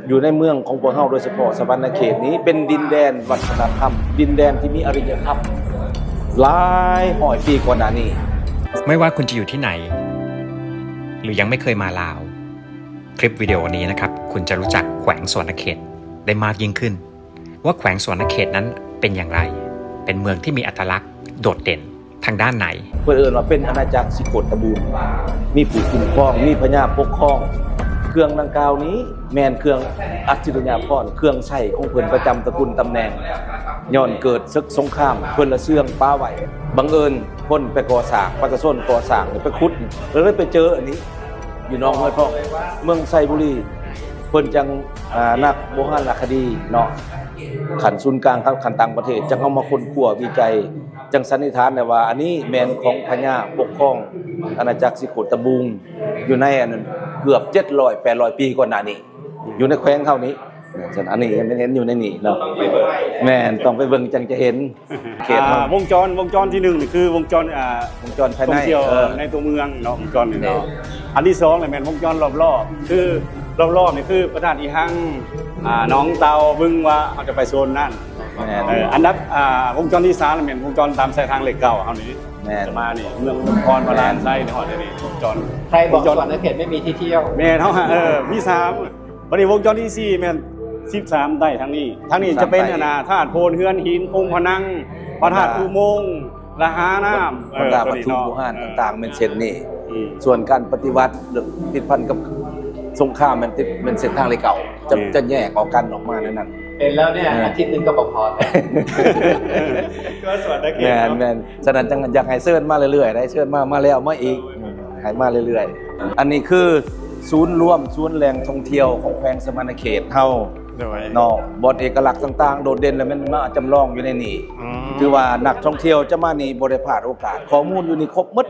ຢູ່ໃນເມືອງຂອງພວກເຮົາ ໂດຍສະເພາະສະຫວັນນະເຂດນີ້ ເປັນດິນແດນວັດທະນະທຳ, ດິນແດນທີ່ມີອາລິຍະທຳຫຼາຍຮ້ອຍປີກ່ອນໜ້ານີ້. ไม่ว่าคุณจะอยู่ที่ไหน หรือยังไม่เคยมาลาว คลิปวิดีโอนี้นะครับ คุณจะรู้จักแขวงสะหวันนะเขตได้มากยิ่งขึ้น ว่าแขวงสะหวันนะเขตนั้นเป็นอย่างไร เป็นเมืองที่มีอัตลักษณ์โดดเด่นทางด้านไหน ເພິ່ນເອີ້ນວ່າເປັນອານາຈັກສິໂຄດຕະບູງ, ມີຜູ້ຄຸ້ມຄອງ, ມີພະຍາປົກຄອງ. ເຄື່ອງດັ່ງກ່າວນີ້ແມ່ນເຄື່ອງອັດສະລິຍະພອນ, ເຄື່ອງໃຊ້ຂອງເພິ່ນປະຈຳຕະກຸນຕຳແໜ່ງ. ຍ້ອນເກີດເສິກສົງຄາມ ເພິ່ນລະເຊື່ອງປະໄວ້. ບັງເອີນຄົນໄປກໍ່ສ້າງ, ປະຊາຊົນກໍ່ສ້າງ, ໄປຂຸດ, ແລ້ວໄດ້ໄປເຈີອັນນີ້ ຢູ່ໜອງຫ້ວຍພອງ ເມືອງໄຊບູລີ. ເພິ່ນຈັ່ງ ອາ ນັກໂບຮານຄະດີເນາະ ຂັ້ນສູນກາງກັບຂັ້ນຕ່າງປະເທດ ຈັ່ງເອົາມາຄົ້ນຄວ້າວິໄຈ, ຈັ່ງສັນນິຖານໄດ້ວ່າ ອັນນີ້ແມ່ນຂອງພະຍາປົກຄອງອານາຈັກສິໂຄດຕະບູງ ຢູ່ໃນອັນນັ້ນເກືອບເຈັດຮ້ອຍແປດຮ້ອຍປີກ່ອນໜ້ານີ້ ຢູ່ໃນແຂວງເຮົານີ້. ອັນນີ້ແມ່ນເຫັນຢູ່ໃນນີ້ເນາະ. ແມ່ນ ຕ້ອງໄປເບິ່ງຈັ່ງຈະເຫັນ. ເຂດເຮົາ ອ່າ ວົງຈອນ ວົງຈອນທີໜຶ່ງນີ້ຄືວົງຈອນ ອ່າ ວົງຈອນພາຍໃນ ທ່ອງທ່ຽວ ເອີ ໃນຕົວເມືອງເນາະ ວົງຈອນນີ້ເນາະ. ອັນທີສອງນີ້ແມ່ນວົງຈອນລອບໆ ຄືລອບໆນີ້ຄືພະທາດອີ່ຮັ່ງ ອ່າ ໜອງເຕົ່າ ບຶງຫວາ ເຮົາຈະໄປໂຊນນັ້ນ. ແມ່ນ ເອີ ອັນດັບ ອ່າ ວົງຈອນທີສາມນີ້ແມ່ນວົງຈອນຕາມສາຍທາງເລກເກົ້າເຮົານີ້ ແມ່ນ ຈະມານີ້ ເມືອງຄອນພະລານໄຊນີ້ ຮອດນີ້ວົງຈອນ ໃຜບອກສະຫວັນນະເຂດໄມ່ມີທີ່ທ່ຽວ. ແມ່ນ ເຮົາ ເອີ ມີສາມ ບັດນີ້ວົງຈອນທີສີ່ແມ່ນສິບສາມໃຕ້ທາງນີ້ ທາງນີ້ຈະເປັນອັນນ່າ ທາດໂພນເຮືອນຫີນ ໂຄງພະນັງ ພະທາດອຸໂມງ ລະຫານ້ຳ ບັນດາວັດຖຸບູຮານຕ່າງໆ ແມ່ນເສັ້ນນີ້ ສ່ວນການປະຕິວັດ ຫຼືຕິດພັນກັບສົງຄາມ ແມ່ນຕິດ ແມ່ນເສັ້ນທາງເລກເກົ້າ ຈະ ຈະແຍກອອກກັນອອກມາໃນນັ້ນ. ເປັນແລ້ວເນຍ ອາທິດໜຶ່ງກໍບໍ່ພໍ ກໍສະຫວັນນະເຂດ ແມ່ນໆ. ສະນັ້ນຈັ່ງຢາກໃຫ້ເຊີນມາເລື້ອຍໆ ໄດ້ເຊີນມາ ມາແລ້ວມາອີກ ໃຫ້ມາເລື້ອຍໆ. ອັນນີ້ຄືສູນລວມ ສູນແຫຼ່ງທ່ອງທ່ຽວຂອງແຂວງສະຫວັນນະເຂດເຮົາເນາະ. ບ່ອນເອກະລັກຕ່າງໆ ໂດດເດັ່ນ ແລ້ວແມ່ນມາຈຳລອງຢູ່ໃນນີ້. ຖືວ່ານັກທ່ອງທ່ຽວຈະມານີ້ບໍ່ໄດ້ພາດໂອກາດ, ຂໍ້ມູນຢູ່ນີ້ຄົບໝົດ.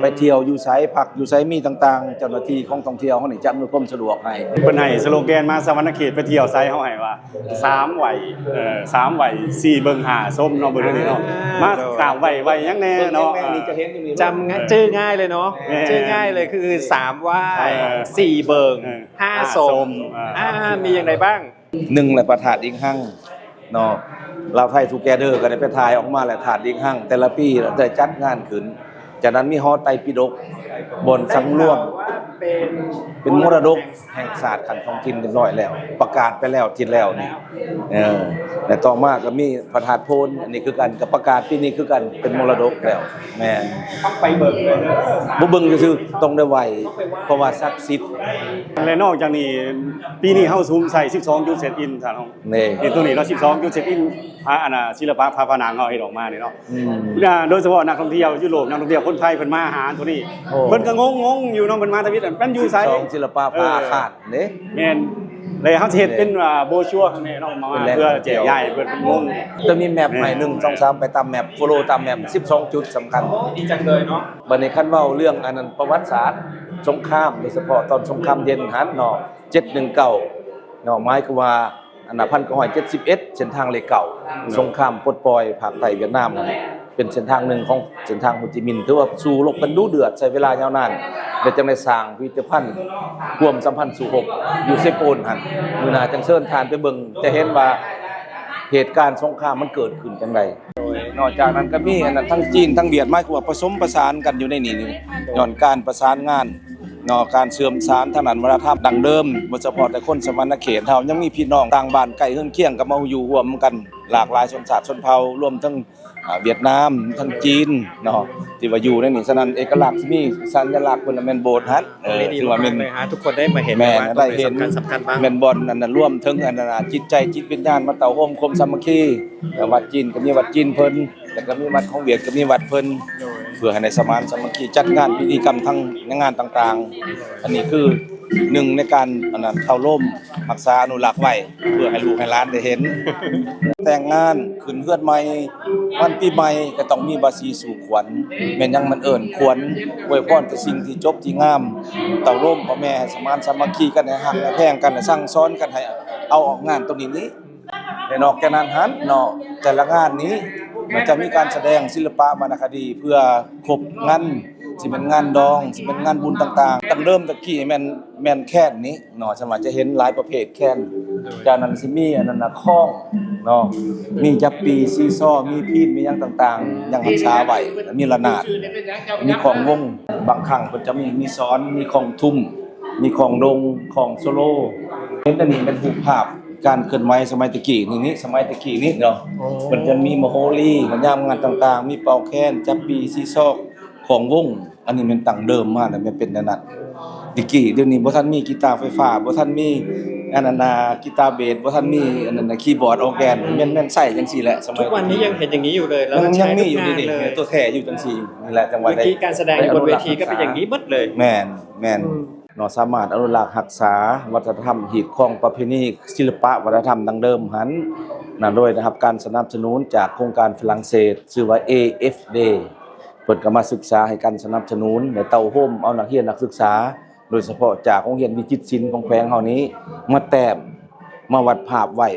ໄປທ່ຽວຢູ່ໃສ ພັກຢູ່ໃສ ມີຕ່າງໆ ເຈົ້າໜ້າທີ່ຂອງທ່ອງທ່ຽວເຮົານີ້ຈະອຳນວຍຄວາມສະດວກໃຫ້. ເພິ່ນໃຫ້ສະໂລແກນມາ ສະຫວັນນະເຂດໄປທ່ຽວໃສ ເຮົາໃຫ້ວ່າ ສາມໄຫວ້ ເອີ ສາມໄຫວ້ ສີ່ເບິ່ງ ຫ້າຊົມເນາະ ເບິ່ງນີ້ເນາະ. ມາກາບໄຫວ້ ໄຫວ້ຫຍັງແນ່ເນາະ ເອີ ຈຳງ່າຍ ຈື່ງ່າຍເລີຍເນາະ ຈື່ງ່າຍເລີຍ ຄືສາມໄຫວ້ ສີ່ເບິ່ງ ຫ້າຊົມ ອ່າ ມີຢ່າງໃດບ້າງ? ໜຶ່ງແຫຼະ ພະທາດອີ່ຮັ່ງເນາະ ລາວໄທທູເກເດີກໍໄດ້ໄປຖ່າຍອອກມາແລ້ວ ທາດອີ່ຮັ່ງແຕ່ລະປີໄດ້ຈັດງານຂຶ້ນ. ຈາກນັ້ນມີຫໍໄຕປິດົກ ບ່ອນສັງລວມ ເປັນມໍລະດົກແຫ່ງຊາດຂັ້ນທ້ອງຖິ່ນຮຽບຮ້ອຍແລ້ວ ປະກາດໄປແລ້ວທິດແລ້ວນີ້. ເອີ ແລະຕໍ່ມາກໍມີພະທາດໂພນ ອັນນີ້ຄືກັນ ກໍປະກາດປີນີ້ຄືກັນ ເປັນມໍລະດົກແລ້ວ. ແມ່ນ ຕ້ອງໄປເບິ່ງເລີຍເດີ ບໍ່ເບິ່ງຊື່ໆ ຕ້ອງໄດ້ໄຫວ້ ເພາະວ່າສັກສິດ. ແລະນອກຈາກນີ້ ປີນີ້ເຮົາສຸມໃສ່ສິບສອງຈຸດເຊັກອິນ ທ່ານຮອງ ນີ້ ນີ້ຕົວນີ້ເນາະ ສິບສອງຈຸດເຊັກອິນ ພະ ອັນນ່າ ສິລະປະຝາຜະໜັງເຮົາເຮັດອອກມານີ້ເນາະ. ອືມ ໂດຍສະເພາະນັກທ່ອງທ່ຽວຢູໂຣບ ນັກທ່ອງທ່ຽວຄົນໄທເພິ່ນມາຫາຕົວນີ້ ເພິ່ນກໍງົງໆຢູ່ເນາະ ເພິ່ນມາທຳອິດ ມັນຢູ່ໃສ ສິລະປະຝາຄານເດ້. ແມ່ນ ແລ້ວເຮົາຊິເຮັດເປັນ ອ່າ ໂບຊົວຂ້າງໃນເນາະ ມາເພື່ອແຈກຢາຍເພິ່ນ ເພິ່ນງົງ. ຈະມີແມັບໃຫ້ ໜຶ່ງ ສອງ ສາມ ໄປຕາມແມັບ ໂຟໂລຕາມແມັບ ສິບສອງຈຸດສຳຄັນ. ດີຈັງເລີຍເນາະ. ບັດນີ້ຄັນເວົ້າເລື່ອງອັນນັ້ນ ປະຫວັດສາດສົງຄາມ ໂດຍສະເພາະຕອນສົງຄາມເຢັນຫັ້ນເນາະ ເຈັດໜຶ່ງເກົ້າ ເນາະ ໝາຍຄວາມວ່າ ອັນນ່າ ພັນເກົ້າຮ້ອຍເຈັດສິບເອັດ ເສັ້ນທາງເລກເກົ້າ ສົງຄາມປົດປ່ອຍພາກໃຕ້ຫວຽດນາມ ເປັນເສັ້ນທາງໜຶ່ງຂອງເສັ້ນທາງໂຮຈິມິນ ຖືວ່າສູ້ລົບກັນດຸເດືອດ ໃຊ້ເວລາຍາວນານ ແລະ ຈັ່ງໄດ້ສ້າງພິພິທະພັນຄວາມສຳພັນສູ້ຮົບຢູ່ເຊໂປນຫັ້ນ. ມື້ໜ້າຈັ່ງເຊີນທ່ານໄປເບິ່ງ ຈະເຫັນວ່າເຫດການສົງຄາມມັນເກີດຂຶ້ນຈັ່ງໃດ. ນອກຈາກນັ້ນກໍມີອັນນັ້ນ ທັງຈີນ ທັງຫວຽດ ໝາຍຄວາມວ່າປະສົມປະສານກັນຢູ່ໃນນີ້ ຍ້ອນການປະສານງານ ເນາະ ການເຊື່ອມສານທາງດ້ານວັດທະນະທຳດັ້ງເດີມ ບໍ່ສະເພາະແຕ່ຄົນສະຫວັນນະເຂດເຮົາ ຍັງມີພີ່ນ້ອງຕ່າງບ້ານໃກ້ເຮືອນຄຽງກໍມາຢູ່ຮ່ວມກັນ ຫຼາກຫຼາຍຊົນຊາດຊົນເຜົ່າ ລວມເຖິງ ອາ ຫວຽດນາມ ທັງຈີນເນາະ ທີ່ວ່າຢູ່ໃນນີ້. ສະນັ້ນ ເອກະລັກ ມີສັນຍະລັກເພິ່ນລະແມ່ນໂບດຫັ້ນ ເອີ ຖືວ່າແມ່ນ ທຸກຄົນໄດ້ມາເຫັນ ແມ່ນ ໄດ້ເຫັນ ແມ່ນບ່ອນອັນນັ້ນ ລວມເຖິງອັນນັ້ນ ຈິດໃຈຈິດວິນຍານ ມາເຕົ້າໂຮມຄວາມສາມັກຄີ. ວັດຈີນກໍມີວັດຈີນເພິ່ນ ແລ້ວກໍມີວັດຂອງຫວຽດ ກໍມີວັດເພິ່ນ ເພື່ອໃຫ້ໄດ້ສະມານສາມັກຄີ ຈັດງານພິທີກຳທັງໃນງານຕ່າງໆ. ອັນນີ້ຄືໜຶ່ງໃນການ ອັນນັ້ນ ເຕົ້າໂຮມຮັກສາອະນຸລັກໄວ້ ເພື່ອໃຫ້ລູກໃຫ້ຫຼານໄດ້ເຫັນ. ແຕ່ງງານ ຂຶ້ນເຮືອນໃໝ່ ວັນປີໃໝ່ ກໍຕ້ອງມີບາສີສູ່ຂວັນ. ແມ່ນຫຍັງມັນເອີ້ນຂວັນ? ອວຍພອນແຕ່ສິ່ງທີ່ຈົບທີ່ງາມ ເຕົ້າໂຮມພໍ່ແມ່ ໃຫ້ສະມານສາມັກຄີກັນ ໃຫ້ຮັກໃຫ້ແພງກັນ ໃຫ້ສັ່ງສອນກັນ ໃຫ້ເອົາອອກງານຕົວນີ້ນີ້. ແລະນອກຈາກນັ້ນຫັ້ນເນາະ ແຕ່ລະງານນີ້ມັນຈະມີການສະແດງສິລະປະວັນນະຄະດີ ເພື່ອຄົບງັນ ຊິແມ່ນງານດອງ ຊິແມ່ນງານບຸນຕ່າງໆ. ດັ່ງເດີມແຕ່ກີ້ແມ່ນ ແມ່ນແຄນນີ້ເນາະ ສາມາດຈະເຫັນຫຼາຍປະເພດແຄນ. ຈາກນັ້ນຊິມີອັນນັ້ນນະ ຄ້ອງເນາະ ມີຈັບປີ ຊີຊໍ ມີພີນ ມີຫຍັງຕ່າງໆ ຍັງຮັກສາໄວ້. ມີລະນາດ ມີຄ້ອງວົງ ບາງຄັ້ງເພິ່ນຈະມີ ມີສອນ ມີຄ້ອງທຸ້ມ ມີຄ້ອງດົງ ຄ້ອງໂຊໂລ. ເຫັນອັນນີ້ແມ່ນຮູບພາບການເຄື່ອນໄຫວສະໄໝແຕ່ກີ້ນີ້ ນີ້ ສະໄໝແຕ່ກີ້ນີ້ເນາະ. ໂອ້ ເພິ່ນຈະມີມະໂຫຣີ ຍາມງານຕ່າງໆ ມີເປົ່າແຄນ ຈັບປີ ຊີຊໍ ຄ້ອງວົງ. ອັນນີ້ແມ່ນດັ້ງເດີມມາແລ້ວ ແມ່ນເປັນແນວນັ້ນແຕ່ກີ້. ດຽວນີ້ບໍ່ທັນມີກີຕາໄຟຟ້າ ບໍ່ທັນມີອັນນັ້ນນະ ກີຕາເບສ ບໍ່ທັນມີອັນນັ້ນນະ ຄີບອດ ອອແກນ. ແມ່ນ ແມ່ນໃຊ້ຈັ່ງຊີ້ແຫຼະ ສະໄໝ ທຸກວັນນີ້ຍັງເຫັນຢ່າງນີ້ຢູ່ເລີຍ ແລ້ວກໍໃຊ້ ຍັງມີຢູ່ນີ້ເດ ໃນທຸກງານເລີຍ. ໂຕແທ້ຢູ່ຈັ່ງຊີ້ນີ້ແຫຼະ ຈັ່ງວ່າ ເມື່ອ ໄດ້ ກີ້ການສະແດງ ໄດ້ ບົນເວທີກໍເປັນຢ່າງນີ້ໝົດເລີຍ. ແມ່ນ ແມ່ນ ອືມ ເນາະ ສາມາດອະນຸລັກຮັກສາວັດທະນະທຳ ຮີດຄອງປະເພນີ ສິລະປະວັດທະນະທຳດັ້ງເດີມຫັ້ນນະ ໂດຍໄດ້ຮັບການສະໜັບສະໜູນຈາກໂຄງການຝຣັ່ງເສດ ຊື່ວ່າ ເອ ເອັຟ ເດ ເພິ່ນກໍມາສຶກສາໃຫ້ການສະໜັບສະໜູນ ແລະ ເຕົ້າໂຮມເອົານັກຮຽນນັກສຶກສາ ໂດຍສະເພາະຈາກໂຮງຮຽນວິຈິດສິນຂອງແຂວງເຮົານີ້ ມາແຕ້ມ ມາວາດພາບໄວ້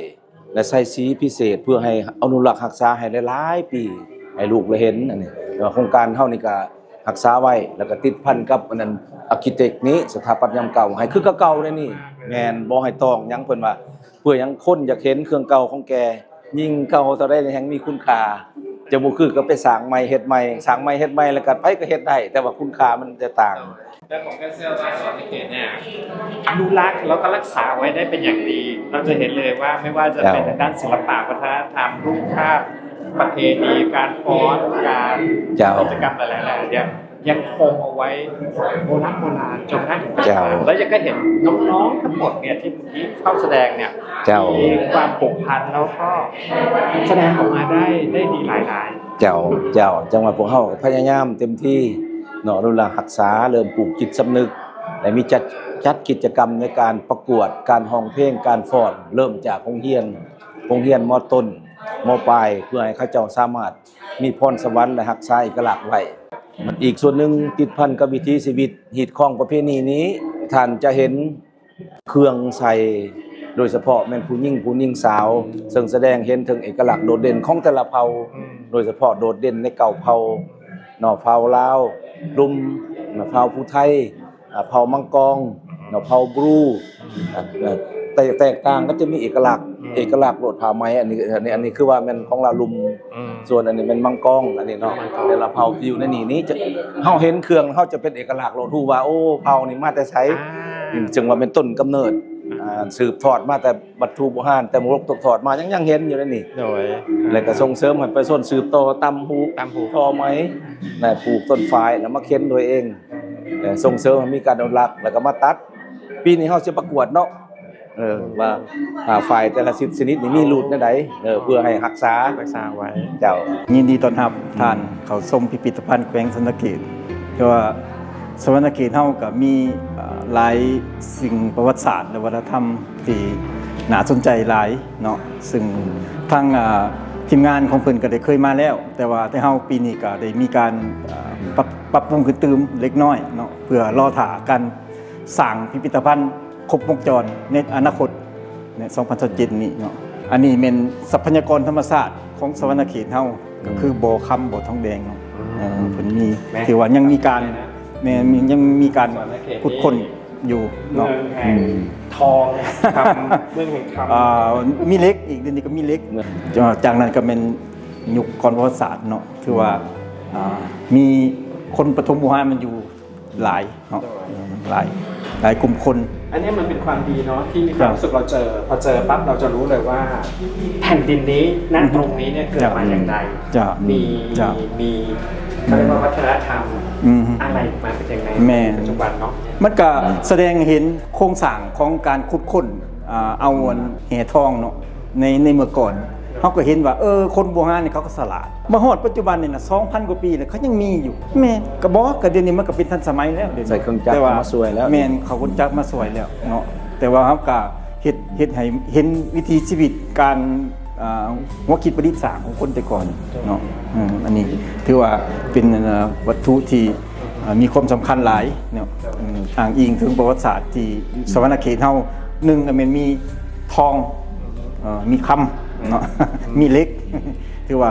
ແລະ ໃສ່ສີພິເສດ ເພື່ອໃຫ້ອະນຸລັກຮັກສາໃຫ້ຫຼາຍໆປີ ໃຫ້ລູກໄດ້ເຫັນ. ອັນນີ້ ແຕ່ວ່າໂຄງການເຮົານີ້ກໍຮັກສາໄວ້ ແລ້ວກໍຕິດພັນກັບອັນນັ້ນ ອາຄີເຕັກນີ້ ສະຖາປັດຍາມເກົ່າ ໃຫ້ຄືເກົ່າໆ ແນວນີ້. ແມ່ນ ບໍ່ໃຫ້ຕ້ອງຫຍັງ ເພິ່ນວ່າ ເພື່ອຫຍັງ ຄົນຢາກເຫັນເຄື່ອງເກົ່າຂອງແກ ຍິ່ງເກົ່າເທົ່າໃດແຮ່ງມີຄຸນຄ່າ. ຈະບໍ່ຄືກໍໄປສ້າງໃໝ່ເຮັດໃໝ່ ສ້າງໃໝ່ເຮັດໃໝ່ ແລ້ວກໍໃຜກໍເຮັດໄດ້ ແຕ່ວ່າຄຸນຄ່າມັນຈະຕ່າງ. ແຕ່ຜົມກໍເຊື່ອວ່າສະຫວັນນະເຂດເນີ້ຍ ອະນຸລັກ ແລ້ວກໍຮັກສາໄວ້ໄດ້ເປັນຢ່າງດີ. ເຮົາຈະເຫັນເລີຍວ່າ ໄມ່ວ່າຈະເປັນ ເຈົ້າ ທາງດ້ານສິລະປະວັດທະນະທຳ ຮູບພາບ ປະເພນີ ການຟ້ອນ ການ ເຈົ້າ ກິດຈະກຳຫຼາຍໆຢ່າງ ຍັງຄົງເອົາໄວ້ໂບລານໂບລານຈົນກະທັ່ງເຖິງປັດຈຸບັນ. ເຈົ້າ ແລ້ວຍັງກໍເຫັນນ້ອງໆທັງໝົດເນີ້ຍທີ່ເຂົ້າສະແດງເນີ້ຍ ເຈົ້າ ມີຄວາມຜູກພັນ ແລ້ວກໍສະແດງອອກມາໄດ້ ໄດ້ດີຫຼາຍໆ. ເຈົ້າ ເຈົ້າ ຈັ່ງວ່າພວກເຮົາກໍພະຍາຍາມເຕັມທີ່ເນາະ ອະນຸລັກຮັກສາ ເລີ່ມປູກຈິດສຳນຶກ ແລະ ມີຈັດ ຈັດກິດຈະກຳໃນການປະກວດ ການຮ້ອງເພງ ການຟ້ອນ ເລີ່ມຈາກໂຮງຮຽນ ໂຮງຮຽນ ມ.ຕົ້ນ ມ.ປາຍ ເພື່ອໃຫ້ເຂົາເຈົ້າສາມາດ ມີພອນສະຫວັນ ແລະ ຮັກສາເອກະລັກໄວ້. ອີກສ່ວນໜຶ່ງ ຕິດພັນກັບວິຖີຊີວິດ ຮີດຄອງປະເພນີນີ້ ທ່ານຈະເຫັນເຄື່ອງໃສ່ ໂດຍສະເພາະແມ່ນຜູ້ຍິງ ຜູ້ຍິງສາວ ເຊິ່ງສະແດງເຫັນເຖິງເອກະລັກໂດດເດັ່ນຂອງແຕ່ລະເຜົ່າ ອືມ ໂດຍສະເພາະໂດດເດັ່ນໃນເກົ້າເຜົ່າເນາະ ເຜົ່າລາວລຸ່ມ ເຜົ່າຜູ້ໄທ ອ່າ ເຜົ່າມັງກອງເນາະ ເຜົ່າບຣູ ອ່າ ແຕກ ແຕກຕ່າງກັນ ຈະມີເອກະລັກ ອືມ ເອກະລັກໂລດຜ້າໄໝ. ອັນນີ້ ອັນນີ້ ອັນນີ້ຄືວ່າແມ່ນຂອງລາວລຸ່ມ ອືມ ສ່ວນອັນນີ້ແມ່ນມັງກອງ ອັນນີ້ເນາະ ມັງກອງ ແຕ່ລະເຜົ່າທີ່ຢູ່ໃນນີ້ນີ້ ຈະ ເຮົາເຫັນເຄື່ອງ ເຮົາຈະເປັນເອກະລັກໂລດ ຮູ້ວ່າ ໂອ້ ເຜົ່ານີ້ມາແຕ່ໃສ ອ່າ ຈຶ່ງວ່າແມ່ນຕົ້ນກຳເນີດ ອ່າ ອ່າ ສືບທອດມາແຕ່ ວັດຖຸບູຮານ ແຕ່ມະລົກຕົກທອດມາ ຍັງ ຍັງເຫັນຢູ່ໃນນີ້ ໂດຍ ແລ້ວກໍສົ່ງເສີມໃຫ້ປະຊາຊົນສືບຕໍ່ຕ່ຳຫູກ ຕ່ຳຫູກ ທໍໄໝ ແລະ ປູກຕົ້ນຝ້າຍ ແລ້ວມາເຂັນໂດຍເອງ ແລະ ສົ່ງເສີມໃຫ້ມີການອະນຸລັກ ແລ້ວກໍມາຕັດ. ປີນີ້ເຮົາຊິປະກວດເນາະ ເອີ ວ່າ ອ່າ ຝ້າຍແຕ່ລະຊະນິດນີ້ມີຮູດແນວໃດ ເອີ ເພື່ອໃຫ້ຮັກສາ ຮັກສາໄວ້. ເຈົ້າ ຍິນດີຕ້ອນຮັບທ່ານເຂົ້າຊົມພິພິດຕະພັນແຂວງສະຫວັນນະເຂດ ແຕ່ວ່າສະຫວັນນະເຂດເຮົາກໍມີ ເອີ ຫຼາຍສິ່ງປະຫວັດສາດ ແລະ ວັດທະນະທຳ ທີ່ໜ້າສົນໃຈຫຼາຍເນາະ ຊຶ່ງທາງ ອ່າ ທີມງານຂອງເພິ່ນກໍໄດ້ເຄີຍມາແລ້ວ ແຕ່ວ່າແຕ່ເຮົາປີນີ້ກໍໄດ້ມີການ ອ່າ ປັບ ປັບປຸງຂຶ້ນຕື່ມເລັກນ້ອຍເນາະ ເພື່ອລໍຖ້າການສ້າງພິພິດຕະພັນຄົບວົງຈອນໃນອະນາຄົດ ໃນສອງພັນຊາວເຈັດນີ້ເນາະ. ອັນນີ້ແມ່ນຊັບພະຍາກອນທຳມະຊາດຂອງສະຫວັນນະເຂດເຮົາ ກໍຄືບໍ່ຄຳ ບໍ່ທອງແດງເນາະ ອືມ ເອີ ເພິ່ນມີ ແມ່ນ ຖືວ່າຍັງມີການ ແມ່ນ ຍັງມີການ ສະຫວັນນະເຂດ ຂຸດຄົ້ນ ນີ້ ຢູ່ເນາະ ເມືອງແຫ່ງ ອືມ ທອງ ຄຳ ເມືອງແຫ່ງຄຳ ອ່າ ມີເຫຼັກອີກ ດຽວນີ້ກໍມີເຫຼັກ ຈາກ ຈາກນັ້ນກໍແມ່ນຍຸກກ່ອນປະຫວັດສາດເນາະ ຖືວ່າ ອ່າ ມີຄົນປະຖົມບູຮານມັນຢູ່ຫຼາຍເນາະ ໂດຍ ເອີ ຫຼາຍ ຫຼາຍກຸ່ມຄົນ. ອັນนี้มันเป็นความดีเนาะ ที่มีความรู้สึก เจ้า เราเจอ พอเจอปั๊บเราจะรู้เลยว่าแผ่นดินนี้ ณ อือฮึ ตรงนี้เนี่ยเกิดมาอย่างไร เจ้า มี เจ้า มี เขาเรียกว่าวัฒนธรรม อือฮึ อะไรมาเป็นยังไง แม่น ปัจจุบันเนาะ มันก็แสดงเห็นโครงสร้างของการขุดค้น อ่า เอาอันแห่ทองเนาะ ใน ในเมื่อก่อน เฮาก็เห็นว่า เออ คนโบราณนี่เขาก็ฉลาด มาฮอดปัจจุบันนี่นะ สองพันกว่าปีแล้ว เขายังมีอยู่ แม่น ก็บอก ก็เดี๋ยวนี้มันก็เป็นทันสมัยแล้ว เดี๋ยวนี้ ใช้เครื่องจักร แต่ว่า มาช่วยแล้ว แม่น เขาเครื่องจักรมาช่วยแล้วเนาะ แต่ว่าเฮาก็ เฮ็ด เฮ็ดให้เห็นวิถีชีวิต การ อ่า หัวคิดประดิษฐ์สร้างของคนแต่ก่อนเนาะ เออ อันนี้ถือว่าเป็น เอ่อ วัตถุที่ อ่า มีความสำคัญหลายเนาะ เออ อ้างอิงถึงประวัติศาสตร์ที่สะหวันนะเขตเฮา หนึ่งก็แม่นมีทอง เอ่อ มีคำเนาะ มีเหล็ก ถือว่า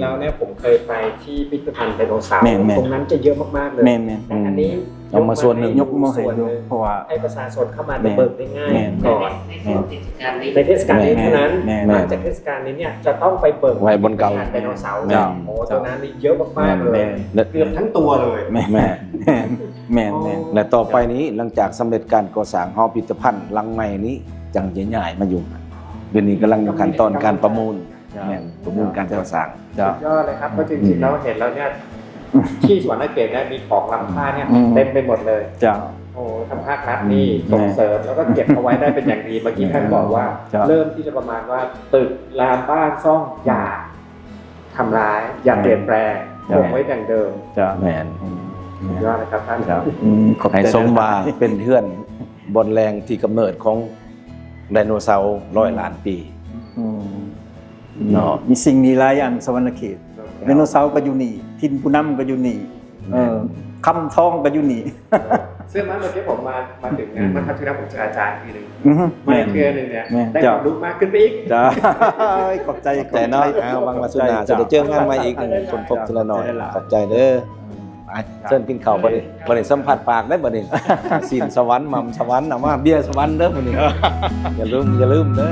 ແລ້ວເນຍ ຜົມເຄີຍໄປທີ່ພິພິທະພັນໄດໂນເສົາ ແມ່ນໆ ຕົງນັ້ນຈະເຍອະມາກໆເລີຍ ແມ່ນໆ ແຕ່ອັນນີ້ ອອກມາສ່ວນໜຶ່ງ ຍົກມາໃຫ້ເບິ່ງ ເພາະວ່າໃຫ້ປະຊາຊົນເຂົ້າມາໄດ້ເບິ່ງໄດ້ງ່າຍ ແມ່ນ ກ່ອນ ແມ່ນ ໃນເທດສະການນີ້ເທົ່ານັ້ນ ແມ່ນໆ ຫຼັງຈາກເທດສະການນີ້ເນຍ ຈະຕ້ອງໄປເບິ່ງ ໄວ້ບ່ອນເກົ່າ ໄດໂນເສົາ ແມ່ນ ໂອ້ ຕົງນັ້ນນີ້ເຍອະມາກໆເລີຍ ແມ່ນ ເກືອບທັງຕົວເລີຍ ແມ່ນ ແມ່ນ ແມ່ນ ແມ່ນ ແລະ ຕໍ່ໄປນີ້ ຫຼັງຈາກສຳເລັດການກໍ່ສ້າງຫໍພິພິທະພັນຫຼັງໃໝ່ນີ້ ຈັ່ງຈະຍ້າຍມາຢູ່ ດຽວນີ້ກຳລັງຢູ່ຂັ້ນຕອນການປະມູນ ເຈົ້າ ແມ່ນ ປະມູນການກໍ່ສ້າງ ເຈົ້າ ສຸດຍອດເລີຍຄັບ ເພາະຈິງໆແລ້ວເຫັນແລ້ວເນຍ ທີ່ສະຫວັນນະເຂດເນຍມີຂອງລ້ຳຄ່າເນຍ ອືມ ເຕັມໄປໝົດເລີຍ ເຈົ້າ ໂອ້ ທາງພາກລັດນີ້ ອືມ ສົ່ງເສີມ ແລ້ວກໍເກັບເອົາໄວ້ໄດ້ເປັນຢ່າງດີ ເມື່ອກີ້ທ່ານບອກວ່າ ເຈົ້າ ເລີ່ມທີ່ຈະປະມານວ່າ ຕຶກລາມບ້ານຊ່ອງ ຢ່າທຳລາຍ ຢ່າປ່ຽນແປງ ເຈົ້າ ຄົງໄວ້ດັ່ງເດີມ ເຈົ້າ ແມ່ນ ອືມ ສຸດຍອດເລີຍຄັບທ່ານ ເຈົ້າ ອືມ ໃຫ້ສົມວ່າເປັນເຮືອນບ່ອນແລງທີ່ກຳເນີດຂອງໄດໂນເສົາຮ້ອຍລ້ານປີ ອືມ ເນາະ ມີສິ່ງມີຫຼາຍຢ່າງສະຫວັນນະເຂດ ເຈົ້າ ໄດໂນເສົາກໍຢູ່ນີ້ ຖິ່ນຜູ້ນຳກໍຢູ່ນີ້ ແມ່ນ ເອີ ຄຳທອງກໍຢູ່ນີ້ ເຊື່ອໄໝ ເມື່ອກີ້ຜົມມາ ມາເຖິງນະ ອືມ ມາທຳທີ່ແລ້ວ ຜົມເຈີອາຈານທີໜຶ່ງ ອືຮຶ ມາອີກເທື່ອໜຶ່ງເນຍ ແມ່ນ ໄດ້ຄວາມຮູ້ມາກຂຶ້ນໄປອີກ ເຈົ້າ ຂອບໃຈ ຂອບໃຈເນາະ ເອົາ ຫວັງວ່າສຸດໜ້າຈະໄດ້ເຈີງານໃໝ່ອີກ ຄົ້ນພົບເທື່ອລະໜ້ອຍ ເຈົ້າ ຂອບໃຈເດີ ໄປ ເຊີນກິນເຂົ້າ ບາດນີ້ ບາດນີ້ສຳຜັດປາກເດີ ບາດນີ້ ຊີ້ນສະຫວັນ ໝ່ຳສະຫວັນ ເອົາມາ ເບຍສະຫວັນເດີ ບາດນີ້ ຢ່າລືມ ຢ່າລືມເດີ.